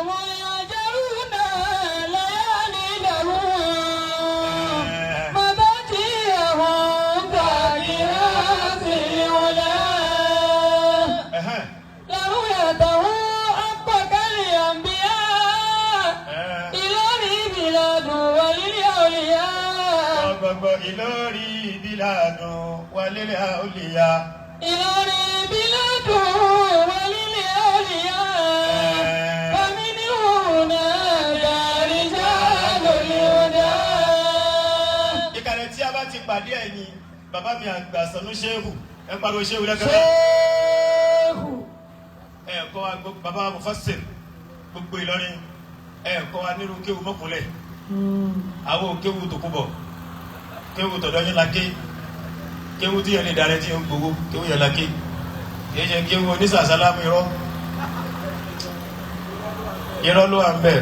هم يجرون ليالي لهم مباتيهم ذاكرات العلا. Ẹ̀hẹ́n. لرؤيته حقك الأنبياء. إلهي بلاد وللأولياء. Gbogbo Ìlọrí ìbílàdùn wàlélẹ̀ àólìyá. إلهي بلاد وللأولياء. فمن هنا رجال الهدى. Ìkàlẹ̀ tí a bá ti pàdé ẹ̀yin bàbá mi àgbà Sànú Ṣéhù, ẹ pariwo Ṣéhù lẹ́kẹ̀rẹ́. شيخ. Ẹ kọ́ wa bàbá Mufassir gbogbo Ìlọrin, ẹ kọ́ wa nírú kéwu mọ́kúnlẹ̀. Àwọn kéwu tòkúbọ̀, kéwu tọ̀dọ̀ yín la ké, kéwu tí yẹn lè darẹ̀ tí yẹn gbowó, kéwu yẹn la ké. Kì í ṣe kéwu onísàsálámù irọ́. Irọ́ ló wà ń bẹ̀.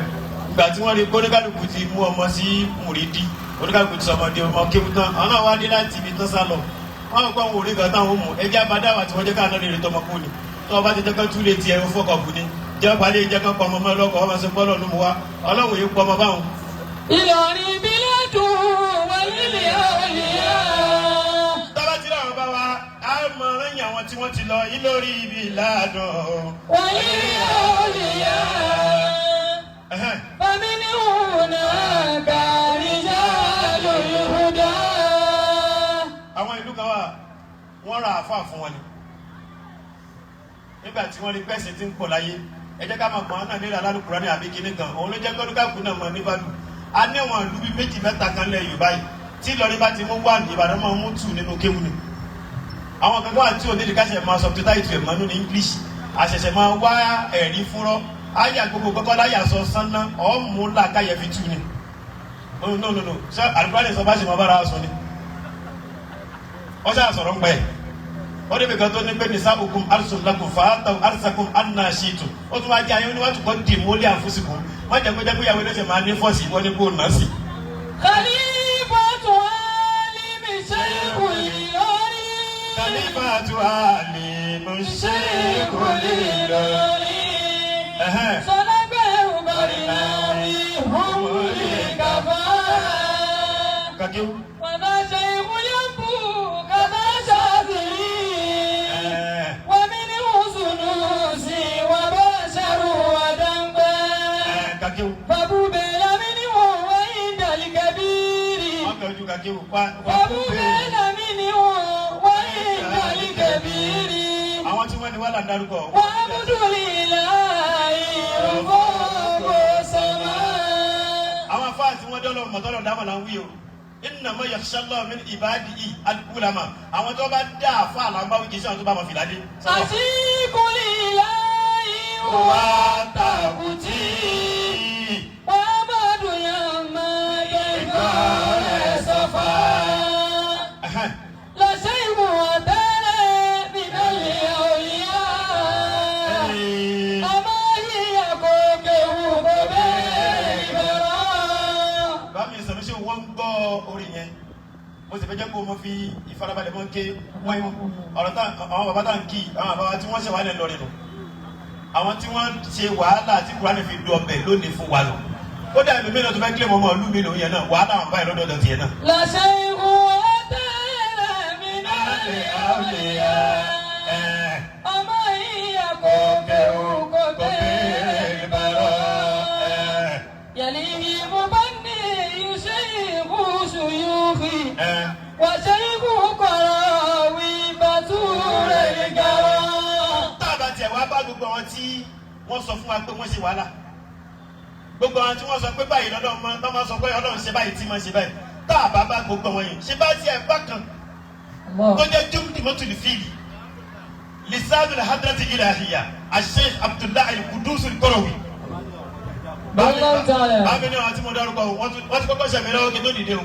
Ìgbà tí wọ́n rí kóníkàlùkù ti mú ọmọ sí mùrídìí, oníkàlùkù ti sọmọdé ọmọ kéwu tán, àwọn náà wá dé láti ibi tán sá lọ. Wọ́n kọ́ àwọn òrí kan táwọn mú ẹjẹ́ abádáwà tí wọ́n jẹ́ káà náà lè rí tọmọ kú ni. Tí wọ́n bá ti jẹ́ kán tú lè tiẹ̀ ń fọkọ̀ bù ni. Jẹ́ pàdé jẹ́ kán pọ̀ ọmọ mọ́ lọ́kọ̀, ọmọ sọ pọ́lọ̀ ló mú wa. Ọlọ́run yìí pọ̀ ọmọ báwọn. Ìlọrin بلاد وللأولياء. Tọ́ba tí làwọn bá wa, á mọ lẹ́yìn àwọn tí wọ́n ti lọ Ìlọrí ibi ìlàdùn. وللأولياء. Ẹ̀hẹ́n. فمن هناك رجال الهدى. Àwọn ìlú kan wà, wọ́n ra àáfàá fún wọn ni. Nígbà tí wọ́n rí pẹ́sì tí ń pọ̀ láyé, ẹ jẹ́ ká máa pọ̀ náà nílẹ̀ alálùkùránì àbí kinní kan, òun ló jẹ́ kọ́dúkàkú náà mọ̀ ní value. A ní àwọn ìlú bíi méjì mẹ́ta kan lẹ̀ Yorùbá yìí tí Ìlọrin bá ti mú wà ní Ìbàdàn máa mú tù nínú kéwù ni. Àwọn kankan wà tí ò nídìí káṣẹ̀ máa sọ tó táyì tù ẹ̀ mọ́nú ní English, àṣẹ̀ṣẹ̀ máa wá ẹ̀rí fúnrọ́ àyà gbogbo kọ́kọ́ láyà sọ sánná ọ̀ọ́mú làkàyẹ̀ fi tú ni. No, no, no, no, ṣé àlùkùránì sọ bá ṣe máa bára sọ ni? Wọ́n ṣáà sọ̀rọ̀ ń pẹ́ ó débi kan tó ní pé nisa'ukum harsun lakum fa'atu harsakum anna shi'tum. Ó tún wá jẹ́ ayé oníwàtú kọ́ dì mọ́lẹ̀ àfúsìkún wọ́n jẹ́ pé jẹ́ pé ìyàwó ẹlẹ́sẹ̀ máa ní fọ́ọ̀sì wọ́n ní kó nà sí. خليفة عالم شيخ الإلوري. Khalifatu alimu شيخ الإلوري. Ẹ̀hẹ́n. صلبه برنامي هم الكفاء. Kakiw. وذا شيخ ينبو كذا شاذلي. ومنه سنوسي وبشر ودنبا. Kakiw. فبوبل منه وعند الكبير. Wọ́n kẹ́ ojú kakiw. Wá فبوبل منه وعند الكبير. Àwọn tí wọ́n ní wàhálà ń dárúkọ. وعبد الإله فوق السماء. Àwọn afáà tí wọ́n dọ́lọ́ mọ̀tọ́lọ̀ dámọ̀ là ń wí o. Innama yakhsha Allah min ibadihi al-ulama. Àwọn tó bá dá àfáà là ń bá wí, kì í ṣe àwọn tó bá mọ̀ fìlà dé. عشيق الإله هو التابوتي. وعبد يما يقال صفا. Ẹ̀hẹ́n. لا شيء أتانا من الأولياء. أما هي كوكب ببرا. Bá mi sọ̀rọ̀, ṣé wọ́n ń gbọ́ orin yẹn? Mo sì fẹ́ jẹ́ kó o mọ fi ìfarabalẹ̀ mọ́ ké wọ́n ọ̀rọ̀ tá àwọn bàbá tá ń kí, àwọn bàbá tí wọ́n ṣe wàhálà lọ́rin nù, àwọn tí wọ́n ṣe wàhálà tí Kùránì fi du ọbẹ̀ lónìí fún wa lọ. Kódà ẹlòmíì náà tó fẹ́ kílẹ̀ mọ́ ọmọ ìlú mi lòun yẹn náà, wàhálà àwọn báyìí lọ́dọọdọ tiẹ̀ náà. لا شيء أتانا من الأولياء. أما هي كوكب ببرا. يليه مبني شيخ شيوخي وشيخ قراوي بتول الكرام. Tá a bá tiẹ̀ wá bá gbogbo àwọn tí wọ́n sọ fún wa pé wọ́n ṣe wàhálà, gbogbo àwọn tí wọ́n sọ pé báyìí lọ́dọ̀ máa máa sọ pé Ọlọ́run ṣe báyìí tí máa ṣe báyìí, tá a bá bá gbogbo àwọn yìí ṣe bá tiẹ̀ bá kan tó jẹ́ jumdi mọ́tòlì fíìlì lisanu hadrati ilahiya asheikh Abdullahi Kudus Korowi. Allah Ta'ala. Bámi ní àwọn tí mo dárúkọ, wọ́n ti kọ́kọ́ ṣẹ̀mí lọ́wọ́ kí n tó dìde o.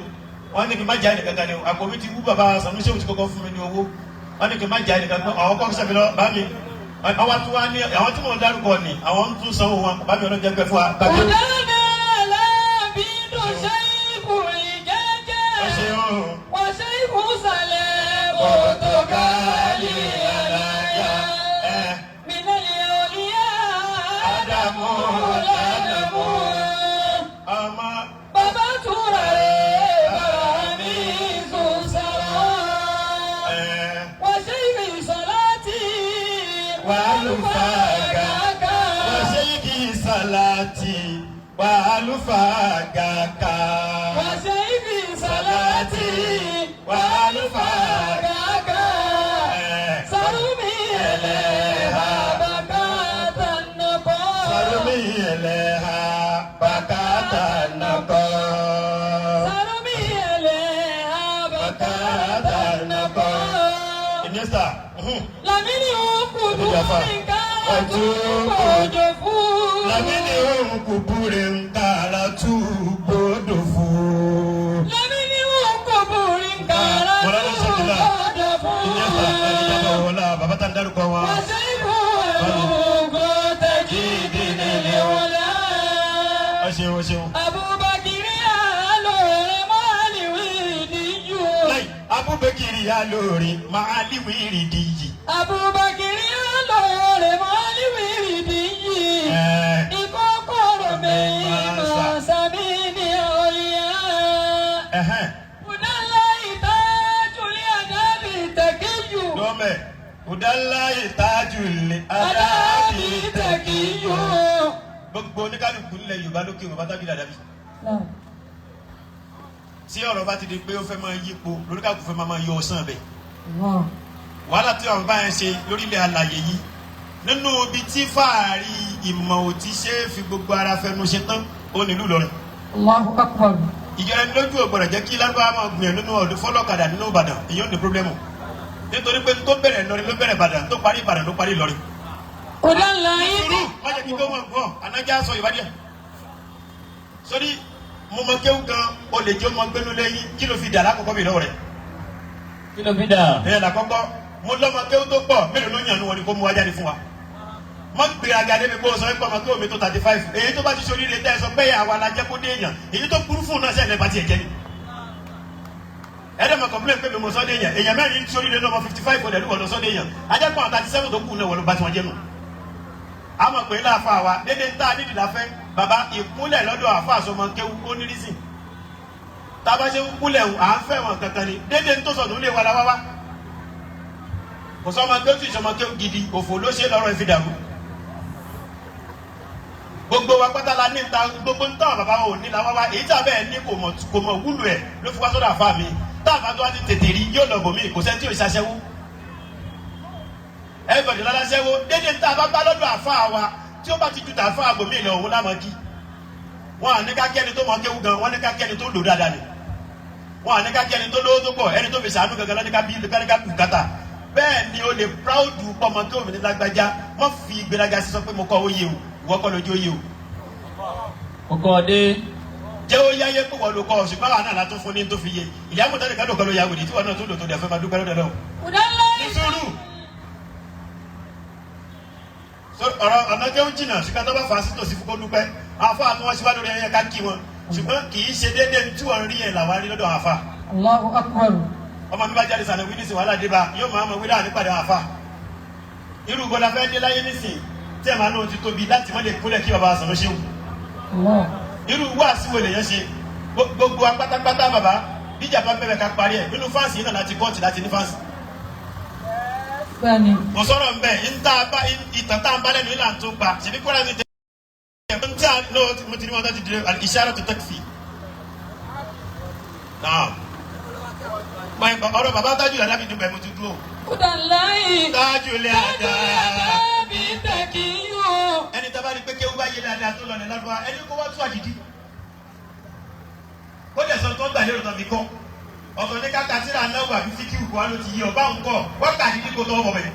Wọ́n ní kí n má jẹ́ ẹnìkan kan ni o. Àpò mi ti wú, bàbá Sànúṣe ti kọ́kọ́ fún mi ní owó. Wọ́n ní kí n má jẹ́ ẹnìkan kan, àwọn kọ́kọ́ ṣẹ̀mí lọ́wọ́ bámi. Àwọn tí wọ́n ní àwọn tí mo dárúkọ ni àwọn ń tún sanwó wọn. Bámi ọlọ́jẹ́ pẹ́ fún wa. Udana labidu sheikhu ijaja. Wa sheikhu salem otokali alaya. Min al-awliya Adamu la. Wàlúfàgàkà. Wàṣẹ́yìkì sàlátì wàlúfàgàkà. وشيخ صلاتي والفاقك سلمي إليها بكات النقاء. Sàrùmí ẹlẹ́hà bàkátà nàkọ́. سلمي إليها بكات النقاء. Ìnísà. Lamini okudu nka tukojo fún. Lamini òun kò búre ń kára tú gbódò fún. Lamini okuburi nka Mọ̀lá Ṣèkìlá. tukojo fún. Ìnísà ẹ̀ẹ́dẹ́gbẹ̀ta wọlá bàbá tá ń dárúkọ wọn. Wàṣẹ́kù ẹ̀rùgò tẹ̀jìdì nílé wọlé. Ẹ ṣeun, ẹ ṣeun. Abubakiri alóore máàlì wíìdì yù. Láì Abubakiri alóore máa líwì ìrìdì yìí. Abubakiri alóore máàlì wíìdì yìí. Ìkókòrò mi máa sàmì ní ọ̀yà. Ẹ̀hẹ́n. Kùdálá ìtajùlé àdábì tẹ̀kíyù. Lọ́mẹ̀, Udala ìtajùlẹ̀ Àdábì tẹ̀kíyù. Gbogbo oníkálukú nílẹ̀ Yorùbá lókè bàbá tábìlì àdàbí. Tí ọ̀rọ̀ bá ti di pé ó fẹ́ máa yípo, lóríkàkú fẹ́ máa yọ ọ̀sán bẹ̀. Wàhálà tí àwọn bá yẹn ṣe lórílẹ̀ alàyè yìí nínú ibi tí fàárí ìmọ̀ ò ti ṣe é fi gbogbo ara fẹnu ṣe tán, ó nílùú Ìlọrin. Allahu akbar. Ìjọba ẹni lójú ò gbọ́dọ̀ jẹ́ kí lárúbáwá máa gbìyànjú nínú ọdún fọlọ́kadà nínú Ìbàdàn, èyí ò ní pírọ́blẹ́mù nítorí pé tó bẹ̀rẹ̀ Ìlọrin ló bẹ̀rẹ̀ Ìbàdàn, tó parí Ìbàdàn ló parí Ìlọrin. Kùdálá Sùúrù, má jẹ́ kí kó mọ̀ gbọ́ anájà sọ ìwádìí ẹ̀ sórí mo mọ kéwù gan, o lè jẹ́ ọmọ gbénú lẹ́yìn, kí ló fi dà lákòókò mi lọ́wọ́ rẹ̀? Kí ló fi dà? Ẹ̀ làkọ́kọ́ mo lọ́mọ kéwù tó pọ̀, mélòó ló yàn ní wọn ni kó mú wá jáde fún wa? Mọ gbéraga débi kó o sọ pé ọmọ kéwù mi tó 35, èyí tó bá ti sori rẹ tẹ́ ẹ sọ pé àwa la jẹ́ kó dé èèyàn, èyí tó burú fún un náà sẹ́yìn lẹ́ẹ̀ bá tiẹ̀ jẹ́ ni ẹ̀ẹ́dẹ̀ mọ̀ kọ̀m̀pilẹ̀ pé mi mo sọ́ dé èèyàn, èèyàn mẹ́rin sori rẹ lọ́mọ 55 ọ̀dẹ̀ ló wọ̀ lọ sọ́ dé èèyàn, ajẹ́pọ̀ àwọn 37 tó kù náà wọ̀ ló bá tiwọn jẹ́ nù. Àmọ̀ pé láàfa wa dédé ń tá nídìí láfẹ́ bàbá ìkúnlẹ̀ lọ́dọ̀ àfa àsọmọ kéwú ó ní rísìn tába ṣe ń kúnlẹ̀ ń à ń fẹ́ wọn kankan ni dédé ń tó sọ̀dún lé wa la wá wá kò sọmọ kéwú tí ìsọmọ kéwú gidi òfò ló ṣe lọ́rọ̀ ìfi dàrú. Gbogbo wa pátá la ní ta gbogbo ń tán bàbá wa ò ní la wá wá, èyí tí a bẹ́ẹ̀ ní kò mọ̀ kò mọ̀ wúlò ẹ̀ ló fi wá sọ́dọ̀ àfa mi tá àfa tó wá ti tètè rí yóò lọ bòmí, kò sẹ́ni tí ò ṣaṣẹ́wó everybody lọ́láṣẹ́wó dédé ń tá a bá bá lọ́dọ̀ àfa wa tí ó bá ti ju tàfa àbòmí lọ òun lámọ̀ kí wọn à ní ká kí ẹni tó mọ kéwú gan, wọn ní ká kí ẹni tó lò dáadáa ni, wọn à ní ká kí ẹni tó lówó tó pọ̀, ẹni tó fi sàánú gangan lọ́ní ká bí ká bùkátà. Bẹ́ẹ̀ ni o lè proud pọ́mọ tó mi ní lágbájá, wọ́n fi ìgbéraga sí sọ pé mo kọ́ ó yé o, ìwọ kọ́ lójú ó yé o. Mo kọ́ ọ dé. Jẹ́ ó yáyé pé wọ́n ló kọ́ ọ, ṣùgbọ́n àwọn náà látún fún ní tó fi yé ìyá mọ̀tẹ́lẹ̀ kádùn kan ló yà wòlíì tí wọ́n náà tó lò tó dẹ̀ fẹ́ máa dúpẹ́ lọ́dọ̀ náà. Kùdálá Ní sùúrù. Ọ̀rọ̀ ọ̀nà jẹ́ ó jìnà, ṣùgbọ́n tó bá fà á sí tòsí fún kó dúpẹ́ àfa àti wọn síwájú lórí ẹyẹ ká kí wọn, ṣùgbọ́n kì í ṣe déédéé tí wọ́n rí yẹn làwa rí lọ́dọ̀ àfa. Allahu akbar. Ọmọ mi bá jáde sànà wí nísìn wàhálà débà yóò máa mọ wíwá nípàdé àfa. Irú gbọ́dọ̀ fẹ́ dé láyé nísìn tí ẹ̀ máa lóun ti tóbi láti wọ́n lè kúnlẹ̀ kí bàbá sànú ṣéwù. Allah. Irú wáàsí wo lèyàn ṣe gbogbo wa pátápátá bàbá bíjà bá bẹ̀rẹ̀ ká parí ẹ̀ nínú fáǹsì yìí náà láti kọ́ọ̀tì láti ní fáǹsì. Bẹ́ẹ̀ni. Kò sọ̀rọ̀ ń bẹ̀ ń tá a bá ìtàn tá a ń bá lẹ́nu ìlànà tó pa ṣèbí kúrẹ́ mi tẹ̀ ń tí a ní mo ti ní wọn tó ti di ìṣàrò tó tẹ́kifì. Náà ọ̀rọ̀ bàbá tájú làdá mi dùn bẹ́ẹ̀ mo ti dúró. Kùdálá Tájú lé àdá. àdábì tẹ̀kíyù. Ẹni tá a bá rí pé kéwú bá yé dáadáa tó lọ ní ládùúgbò ẹni kó wá tú àdìdí. Ó lè sọ tó gbà lérò tó fi kọ́. Ọ̀tọ̀ ní káka tíra náà wà bí fíkìwù kó wá ló ti yí ọba ń kọ́ wákàtí ní kó tó ọmọ bẹ̀.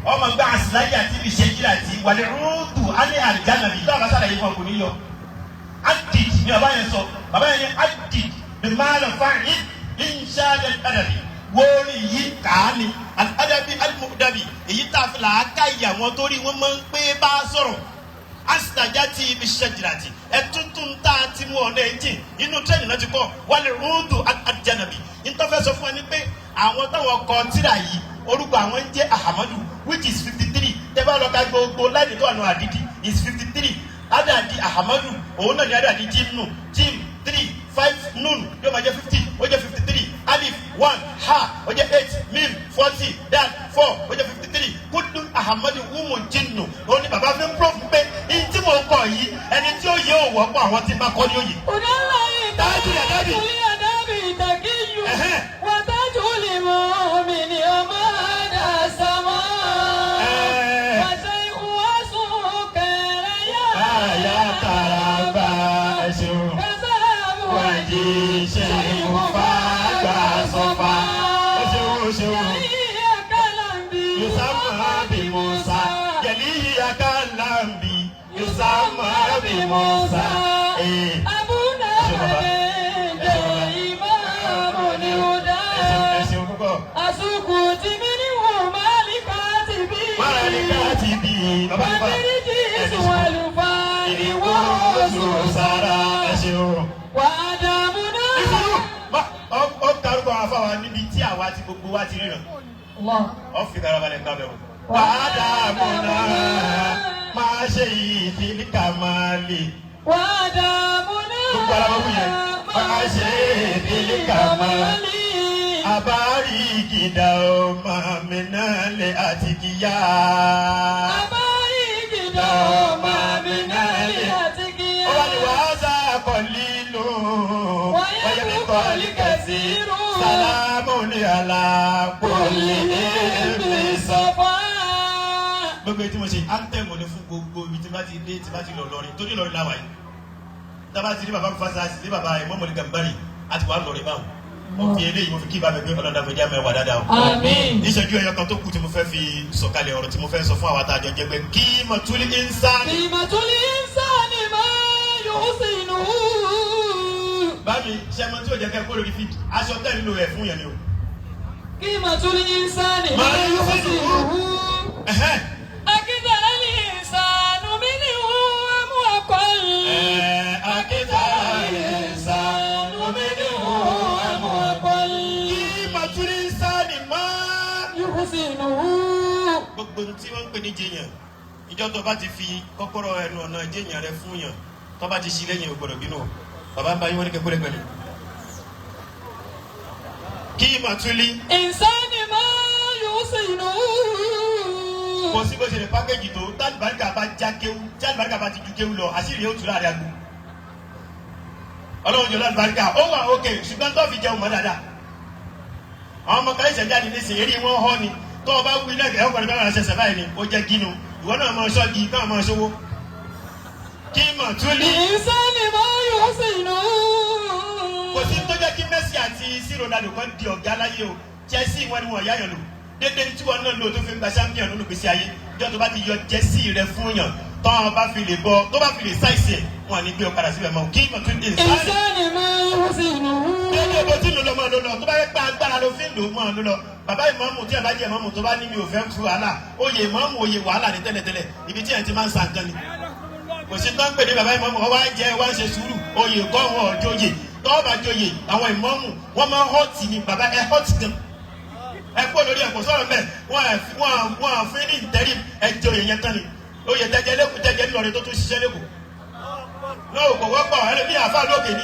Ọmọ gba àsìláyé àti ìṣẹ́jìlá àti wàlẹ̀ rúdù alẹ́ àlìjáná bíi táwọn sàlàyé fún ọkùnrin yọ. Adid ni bàbá yẹn sọ, bàbá yẹn ní adid bí máa lọ fáyín inṣáàlẹ̀ adabi wóorí yìí kàá ni adabi alimudabi èyí tá a fi là á ká ìyá wọn torí wọn máa ń pé bá a sọ̀rọ̀ asitaja ti ibi ṣẹjìláti ẹtuntun tá a ti mú ọ̀nà ẹ̀jìn inú tírẹ̀nì náà ti kọ́ wálé rúdù àjànàbí ntọ́fẹ́ sọ fún wa ni pé àwọn táwọn kọ tírà yìí orúkọ àwọn ń jẹ́ Ahamadu which is 53 tẹ́fà lọ́ka gbogbo láìní tó wà nù àdídì is 53 adadi Ahamadu òun náà ní adadi jim nù jim 3 5 nun yóò máa jẹ́ 50 ó jẹ́ 53 alif 1 ha ó jẹ́ 8 mim 40 dan 4 ó jẹ́ 53 kúndùn Ahamadu. Muhammadu umu jinnu. Ó ní bàbá fi ń proof pé ní tí mo kọ yìí, ẹni tí ó yẹ òwò pọ̀, àwọn tí n bá kọ́ ní òye. Tájú rẹ̀ dábì. Ẹ̀hẹ́n. Ẹ̀ẹ́. Àyà tàràbà ẹ̀sùn wájú ṣe ìfúnfà gbà sọ́fà. Ó ṣeun, ó ṣeun. Yusama bi Musa, Yẹ̀lí Akalambi, Yusama bi Musa. Ee, ẹ ṣeun púpọ̀. Asukuti minihu malikati bi. Wàrà ní káàtì bí bàbá mi bá. Wàbíríjì ìsúwàlùfáàní Ìwọ́sùn wọ́sùn sára, ẹ ṣeun. Wàdàmúná. Ìṣòro ó karùkọ àwọn afáwa níbi tí àwa ti gbogbo wa ti ríran. Allah. Ọ fi karabalẹ̀ ká bẹ̀rù. Wàhálà múná máa ṣe ìdílíkà máa lè. Wàdàmúná. Gbogbo ara wọn wúyẹn. Máa ṣe ìdílíkà máa lè. Àbárí gìdá ọmọ mi náà lè àti kíyá. Àbárí gìdá ọmọ mi náà lè àti kíyá. Ó wà ní wàhálà kọ̀lí lò. Wáyé mi kọ̀lí kẹ̀sí rú. Sàlámù ní àlà kò lè ní sọ. Sọ̀fà. Gbogbo etí mo ṣe anthem ni fún gbogbo ibi tí bá ti dé, tí bá ti lọ lọrin, torí lọrin láwàá yìí, tá a bá ti rí bàbá Fásásì sí bàbá Ìmọ̀mọ́lì Gàmbárì àti wàá lọrin báwọn. Mo fi eléyìí, mo fi kí bàbá mi pé ọlọ́dà fẹjá mẹ́wàá dáadáa o. Àmín. Níṣẹ́jú ẹyọ kan tó kù tí mo fẹ́ fi sọ̀kalẹ̀ ọ̀rọ̀ tí mo fẹ́ sọ fún àwọn àtàjọ jẹ́ pé kí mọ̀túlì insani. Ìmọ̀túlì ìsáni máa yóò sì nù. Bámi ṣe mọ tí ò jẹ́ kẹ́ kó lórí fídì aṣọ tẹ́ ń lo ẹ̀ fún yẹn ni o. Kí mọ̀túlì ìsáni Máa máa yóò sì nù. Ẹ̀hẹ́n. Akíntara ní ìsànù mi ní ìhun mú ọkọ yìí. Ẹ̀, akíntara Ìsànù mi ní ìhun mú ọkọ yìí. Kí mọ̀túlì insani máa. Yóò sì nù. Gbogbo ohun tí wọ́n ń pè ní jẹyàn, ìjọ tó bá ti fi kọ́kọ́rọ́ ẹnu ọ̀nà jẹyàn rẹ fún yàn, tó bá ti ṣí lẹ́yìn, ò gbọ́dọ̀ bínú o. Bàbá ń bá yín, wọ́n ní kẹ́kọ́ lẹ́gbẹ̀ẹ́ mi. Kí mọ̀túlì Ìsáni máa yóò sì nù. Kò sí bó ṣe lè pákéjì tó, tálùbáríkà bá já kéwú, tálùbáríkà bá ti ju kéwú lọ, àṣírí yóò tú láàrin agbo. Ọlọ́run jọ lálùbáríkà ó wà òkè, ṣùgbọ́n tó fi jẹun mọ́ dáadáa. Àwọn ọmọ kan ìṣẹ̀jáde ní sìn, eré wọn họ́ ni. Tó o bá wí lẹ́gẹ̀ẹ́ ọkùnrin bá wà ṣẹ̀ṣẹ̀ báyìí ni ó jẹ́ gínú, ìwọ náà máa ṣọ́gi káwọn máa ṣówó. Kí mọ̀ tún ní. Ìsáni máa yóò sì nù. Kò sí tó jẹ́ kí Messi àti sí Ronaldo kan di ọ̀gá láyé o. Chelsea wọn ni wọn yáyàn lò dédé tí wọn náà lò tó fi ń gba champion nínú gbèsè ayé. Jọ tó bá ti yọ Chelsea rẹ fún yàn tọ́ ọ bá fi lè bọ, tó bá fi lè ṣàìsì ẹ̀, wọn à ní gbé ọ padà síbẹ̀ mọ́. Kí mọ̀ tún ní sáré. Ìsáni máa yóò sì nù. Dédé bó ti lò lọ, máa lò lọ. Tó bá yẹ pé agbára ló fi ń lò, máa lò lọ. Bàbá ìmáàmù tí ẹ bá jẹ ìmáàmù, tó bá ní mi ò fẹ́ fún wàhálà, oyè ìmáàmù oyè wàhálà ní tẹ́lẹ̀tẹ́lẹ̀, ibi tí ẹ ti máa ń sa nǹkan ni. Kò sí tó ń pè ní bàbá ìmáàmù ọwọ́ á jẹ wá ń ṣe sùúrù. Oyè kọ́ wọn ò joyè. Tọ́wọ́ bá joyè, àwọn ìmáàmù wọ́n máa ń họ́ọ̀tì ni. Bàbá ẹ họ́ọ̀tì gan, ẹ kó lórí ẹ, kò sọ̀rọ̀ mẹ́. Wọ́n fún ní ìtẹ́rì ẹ joyè yẹn tán ni. Oyè tẹ́jẹ lẹ́kùn, tẹ́jẹ ńlọrin tó tún ṣiṣẹ́ lẹ́kùn náà kò wọ́pọ̀ ẹ bí àfa lókè ni.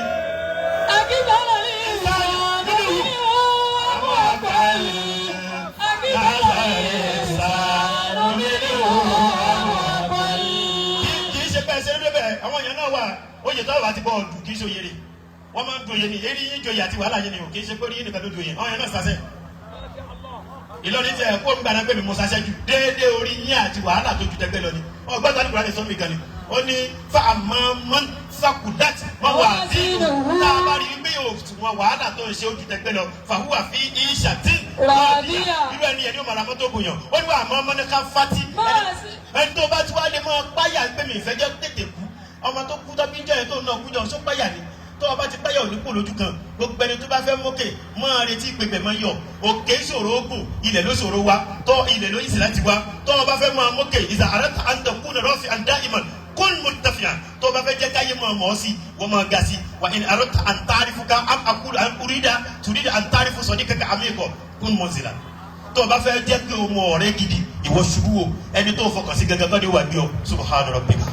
Akíntara ní ìsànù mi ní ìhun mú ọkọ yìí. Akíntara ní ìsànù mi ní ìhun mú ọkọ yìí. Kì í ṣe pé ẹsẹ̀ ló bẹ̀. Àwọn èèyàn náà wà, oyè tó wà ti bọ̀ ọ̀dù, kì í ṣe oyè rè. Wọ́n máa ń doyè ní eré yín, joyè àti wàhálà yín ni o. Kì í ṣe pé orí yín nìkan ló joyè, àwọn èèyàn náà sàṣẹ. Ìlọrin tẹ kó ń gbàdá pé mi mo sàṣẹ jù déédéé, orí yín àti wàhálà tó ju tẹgbẹ́ lọ ni. Ọgbọ́n tó ní kúrò sọ́mi kan ni ó ní fa àmọ́ sakudat wọ́n wà tí tá a bá rí i pé òṣùwọ̀n wàhálà tó ń ṣe ojú tẹgbẹ́ lọ, fàhùwà fi ìṣàtì Ràdíyà. Irú ẹni yẹn ni ó máa ra mọ́tò bòyàn. Ó ní wà àmọ́ mọ́nìkà fati. Máa sí. Ẹni tó bá ti wá lè máa páyà pé mi ìfẹ́ jẹ́ tètè kú, ọmọ tó kú tó bí ń jẹ́ yẹn tó náà kú jọ só páyà ni. Tó o bá ti páyà, òní kù lójú kan. Gbogbo ẹni tó bá fẹ́ mókè máa retí pèpè máa yọ òkè. Ṣòro ogun ilẹ̀ ló ṣòro wa tó ilẹ̀ ló yìí láti wá. Tó o bá fẹ́ máa mókè, ìzà àrẹ́tà àǹtẹ̀kù náà rọ́ọ̀fì àǹdá ìmọ̀ kún murtafi'a. Tó o bá fẹ́ jẹ́ káyé máa mọ̀ ọ́ sí, wọ́n máa ga sí wa. In àrẹ́tà àǹtárífù ká àkúrò àǹkúrídà tùrídà àǹtárífù sọ̀dí kẹ́kẹ́ àmì ìkọ̀ kún mọ̀zìlá. Tó o bá fẹ́ jẹ́ kí o mọ ọ̀rẹ́ gidi, ìwọ ṣubú o. Ẹni tó o fọkàn sí gẹ́gẹ́ bá dé wà bí ọ. Subhana rabbika.